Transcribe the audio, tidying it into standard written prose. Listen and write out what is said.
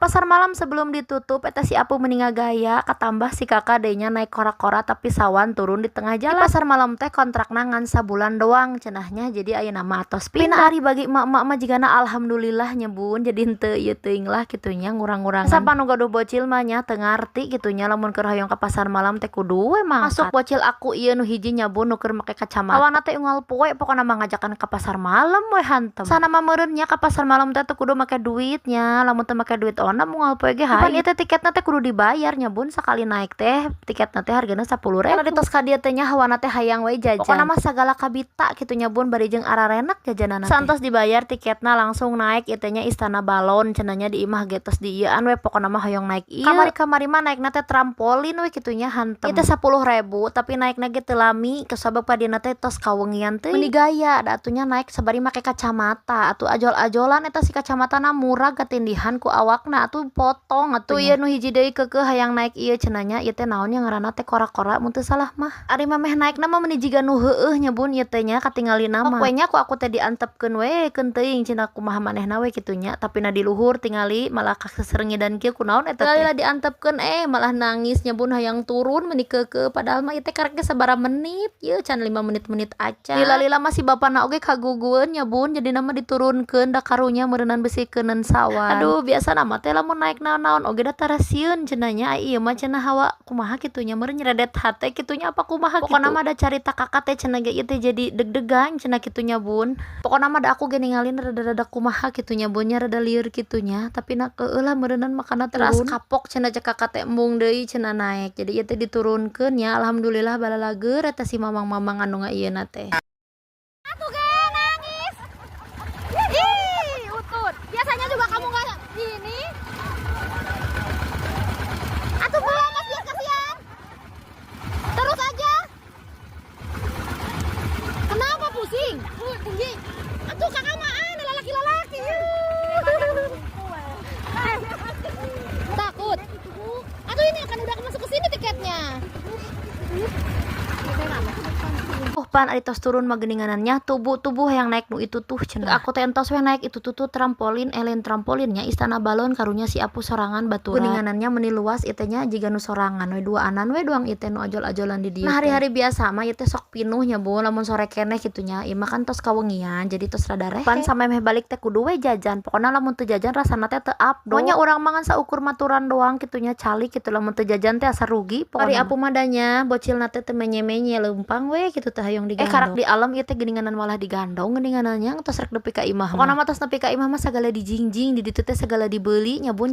Pasar malam sebelum ditutup eta si Apu meni ngagaya, katambah si kakak deui nya naik kora-kora, tapi sawan turun di tengah jalan. Di pasar malam teh kontrakna ngan sabulan doang cenah nya, jadi ayeuna mah atos pindah. Ari bagi emak-emak mah jigana alhamdulillah nya, Bun, jadi henteu ieu teuing lah kitu nya, ngurang-ngurangan. Sapa nu gaduh bocil mah nya teu ngarti kitu nya, lamun keur hoyong ka pasar malam teh kudu we mangkat. Masuk bocil aku ieu nu hiji nya, Bun, nu keur make kacamata. Hawana teh unggal poe pokona mah ngajakan ka pasar malam we hantem. Sana mah meureun nya ka pasar malam teh teu kudu make duit nya, lamun teu make duit ona unggal poe ge hayu. Pan ieu teh tiketna teh kudu dibayar nya, Bun, sakali naik teh tiketna teh hargana 10.000. Karena ditos ka dieu teh nya hawana teh hayang we jajan. Pokona mah sagala kabita kitu nya, Bun, bari jeung ararenak jajananna teh. Saentos dibayar tiketna langsung naik ieu teh nya, istana balon cenah nya, di imah ge tos diieuan we, pokona mah hoyong naik ieu. Kamari-kamari mah naikna teh trampolin we kitu nya, hantem. Ieu teh 10.000, tapi naikna ge teu lami kusabab ka dieuna teh tos kawengian teuing. Meuni gaya da atuh nya naik sabari make kacamata, atuh ajol-ajolan eta si kacamatana, murag katindihan ku awakna, atuh potong atuh. Ieu nu hiji deui keukeuh hayang naik ieu cenah nya, ieu teh naon nya ngaranna teh, kora-kora mun teu salah mah. Ari mameh naikna mah meuni jiga nu heueuh nya, Bun, ieu teh nya katingalina mah. We nya ku aku teh diantepkeun we, keun teuing cenah kumaha manehna we kitu nya, tapi na di luhur tingali malah kaserengidan kieu, kunaon eta teh. Lila diantepkeun, eh malah nangis nya, Bun, hayang turun meuni keukeuh, padahal mah ieu teh karek ge sabaraha menit ieu, can 5 menit-menit acan. Lila-lila mah si bapana oge kagugueun nya, Bun, jadina mah diturunkeun da karunya meureunan bisi keuneun sawan. Aduh, biasana mah teh lamun naik naon-naon oge da tara sieun cenah nya, ai ieu mah cenah hawa kumaha kitu nya, meureun nyeredet hate kitu nya apa kumaha kitu. Pokona mah da carita kakak teh cenah ge ieu teh jadi deg-degan cenah kitu nya, Bun. Pokona mah da aku ge ningalin rada-rada kumaha kitu nya, Bun nya, rada lieur kitu nya, tapi na keueuh lah meureunan makana turun. Teras kapok cenah cek kakak teh, embung deui cenah naek. Jadi ieu teh diturunkeun nya, alhamdulillah balalageur eta si mamang-mamang anu ngaieuna teh. Atuh ge nangis. Ih, utut. Biasanya juga kamu nggak gini. Atuh belum, Mas, biar kasihan. Terus aja. Kenapa pusing? Tinggi. Atuh kakak mah aneh, lelaki-lelaki. Eh, takut. Atuh ini kan udah masuk ke sini tiketnya. Pan ari tos turun mah geuninganan nya, tubuh-tubuh yang naik nu itu tuh cenah. Aku teh entos we naik itu tuh tuh trampolin, eh lain trampolin nya, istana balon, karunya si Apu sorangan baturan. Geuninganannya meuni luas ieu teh nya, jiga nu sorangan we, duaanan we doang ieu teh nu ajol-ajolan di dieu. Nah, hari-hari biasa mah ieu teh sok pinuh nya, Bun, lamun sore keneh kitu nya. Ieu mah kan tos kawengian, jadi tos rada rehe. Pan samemeh balik teh kudu we jajan. Pokona lamun teu jajan rasana teh teu afdol. Nya urang mah ngan saukur maturan doang kitu nya, calik kitu, lamun teu jajan teh asa rugi pokona. Ari Apu mah da nya bocilna teh teu menye-menye, leumpang we kitu teh hayang digandong. Eh, karak di alam ieu teh geuninganan malah digandong geuninganannya tos rek nepi ka imah. Pokona mah tos nepi ka imah mah sagala dijingjing di ditu teh, sagala dibeuli nya, Bun.